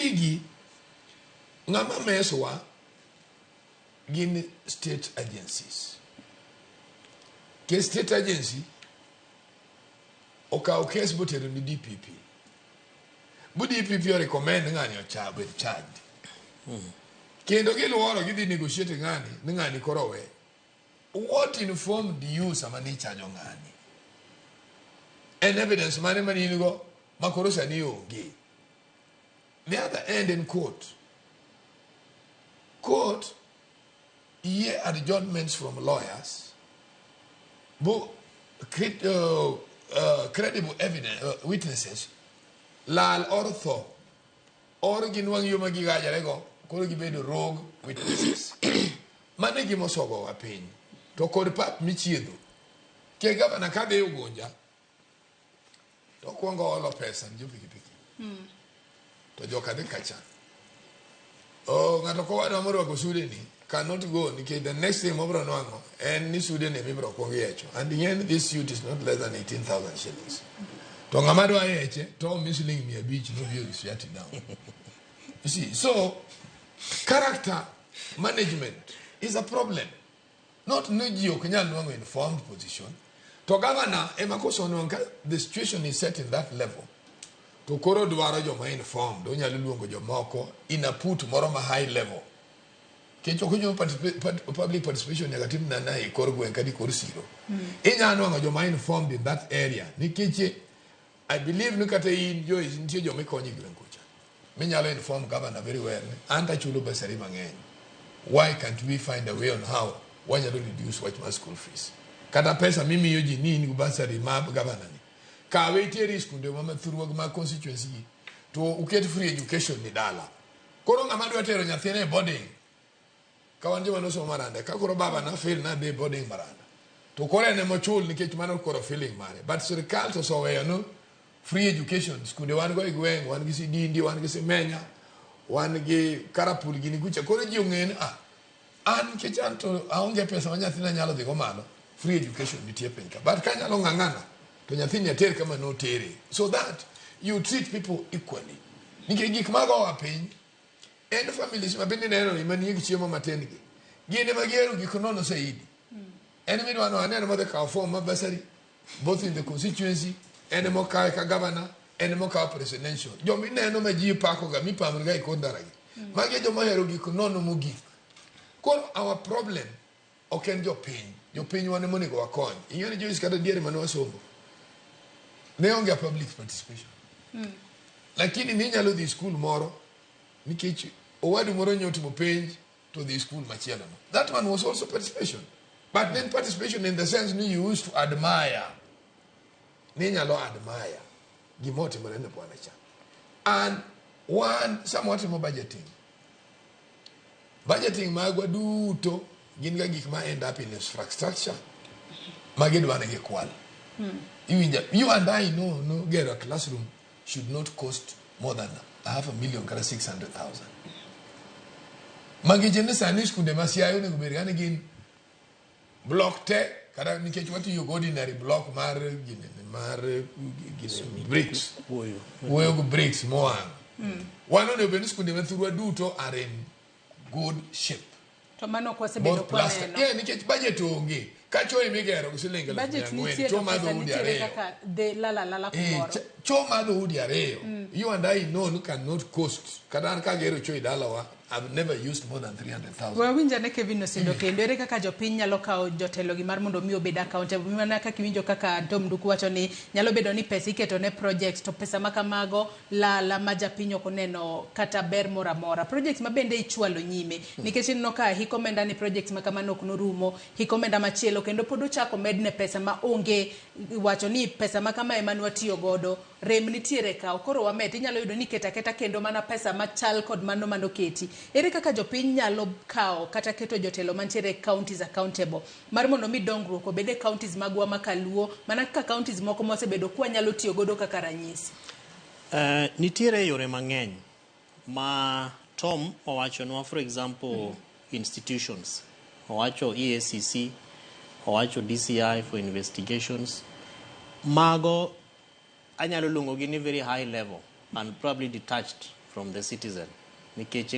Gigi ng'ama meswa gin state agencies. Ke state agency okawo case botero ni DPP. Bu DPP o recommend ng'ani ocha bed charged. Kendo giluoro gidhi negotiate ng'ani ni ng'ani koro we. What informed you sama ni chajo ng'ani? En evidence mane mane in go ma koro sani onge? The other end in court. Court hear adjournments from lawyers, bo credible evidence, witnesses, lal or tho, or ginwang' yo ma gigajorego, koro gibedo rogue witnesses. Mano e gima osogowa piny. To kod pap michiedho. Ke gavana kadhi Ugunja, to okwongo olo pesa ne jo pikipiki. To joka dhi kacha. Oh, ng'ato kowadwa morwako sude ni cannot go nikech the next thing mobro nwang'o en ni sude ni mibro kwong yecho. And ing'e ni this suit is not less than 18,000 shillings. To ng'ama dwa yeche to omi siling 500 nobi o shut it down. You see, so character management is a problem. Not ni ji ok nyal nwang'o informed position. To governor ema kosenwang'o ka the situation is set in that level. To koro dwaro joma informed, onyalo luongo jomoko in a put moro ma high level. Nikech ok onyal public participation nyaka tim nana e kor gweng' kata e kor siro. Inyalo nwang'o joma informed in that area nikech I believe ni kata in Joyce nitie joma ikonyo e gweng' kucha. Minyalo inform governor very well ni an tachulo bursary mang'eny. Why can't we find a way on how wanyalo reduce wach mar school fees? Kata pesa mimiyo ji ni in gi bursary ma governor ni. Kawe itere e skunde ma mathurwa mag constituency gi to uket free education ni dala. Koro ng'ama dwa tero nyathine e boarding ka wan joma nosomo Maranda ka koro baba na fail na dhi boarding Maranda to koro en ema ochul nikech mano koro feeling mare but sirikal to oseweyo no free education skunde wan go e gweng' wan gi Sidindi wan gi Simenya wan gi Karapul gini kucha koro ji ong'e ni ah an nikech an to aonge pesa ma nyathina nyalo dhi go malo free education nitie piny ka but kanyalo ng'ang'ana to nyathini ater kama notere so that you treat people equally nikech gik magowa piny en families ma bende neno ni manie gi chiemo matin gi gin ema gihero gik nono saidi en midwa no aneno modhi kawo form ma bursary both in the constituency en ema okawe ka governor en ema okawo presidential joma ineno ma ji pako ga mipamo ga e kor ndara gi magi e joma ohero gik nono mogik. Koro our problem ok en jopiny. Jopiny wan ema onego wakony. Ing'e ni Joyce kata diere mane wasomo ne onge a public participation. Lakini ninyalo dhi skul moro nikech owadu moro nyo otimo penj to dhi skul machielo no. That one was also participation. But then participation in the sense ni you used to admire. Ninyalo admire gima otimore ne bwana cha. And one, sama watimo budgeting, budgeting magwa duto gin ga gik ma end up in infrastructure ma gidwa ni gikwal. Iwinja, you and I know no gero a classroom should not cost more than half a million kata 600,000. Magi ni sani skunde ma Siaya onego bed ga ni gin block te kata nikech watiyo gi ordinary block mar gine mar gine bricks Wuoyo. Wuoyo gi bricks mowang'. Wan onego bed ni skunde ma thurwa duto are in good shape. To mano ok wasebedo Both plaster. kwaneno. Yeah, nikech budget onge. Ka choo emigero gi siling eluf mia Budget ang'wen, nitie choo to mar pesa dhoudi nitiere ariyo. kaka dhi lala lala kumoro. Choo mar dhoudi ariyo. You and I know ni cannot cost. Kata an kagero choo e dalawa, I've never used more than 300,000. We awinj ane Kevin Osindo kendo ere kaka jopiny nyalo kawo jotelogi mar mondo mi obed accountable mana kaka iwinjo kaka Tom Nduku wacho ni nyalo bedo ni pesa iketo ne projects to pesa ma kamago lala ma japiny ok oneno kata ber moro amora. Projects ma bende ichwalo nyime nikech ineno ka hik omenda ni projects ma kamano ok norumo hik omenda machielo kendo pod ochako medne pesa ma onge wacho ni pesa ma kama ema nwatiyo godo rem nitiere ka koro wamed inyalo yudo ni keto aketa kendo mana pesa machal kod mano manoketi. Ere kaka jopiny nyalo kawo kata keto jotelo mantiere e counties accountable mar mondo mi dongruok obed e counties magwa ma kaluo mana kaka counties moko mosebedo kwanyalo tiyo godo kaka ranyisi? Nitiere yore mang'eny ma Tom owachonwa, for example, institutions. Owacho EACC, owacho DCI for investigations. Mago anyalo luongogi ni very high level and probably detached from the citizen nikech.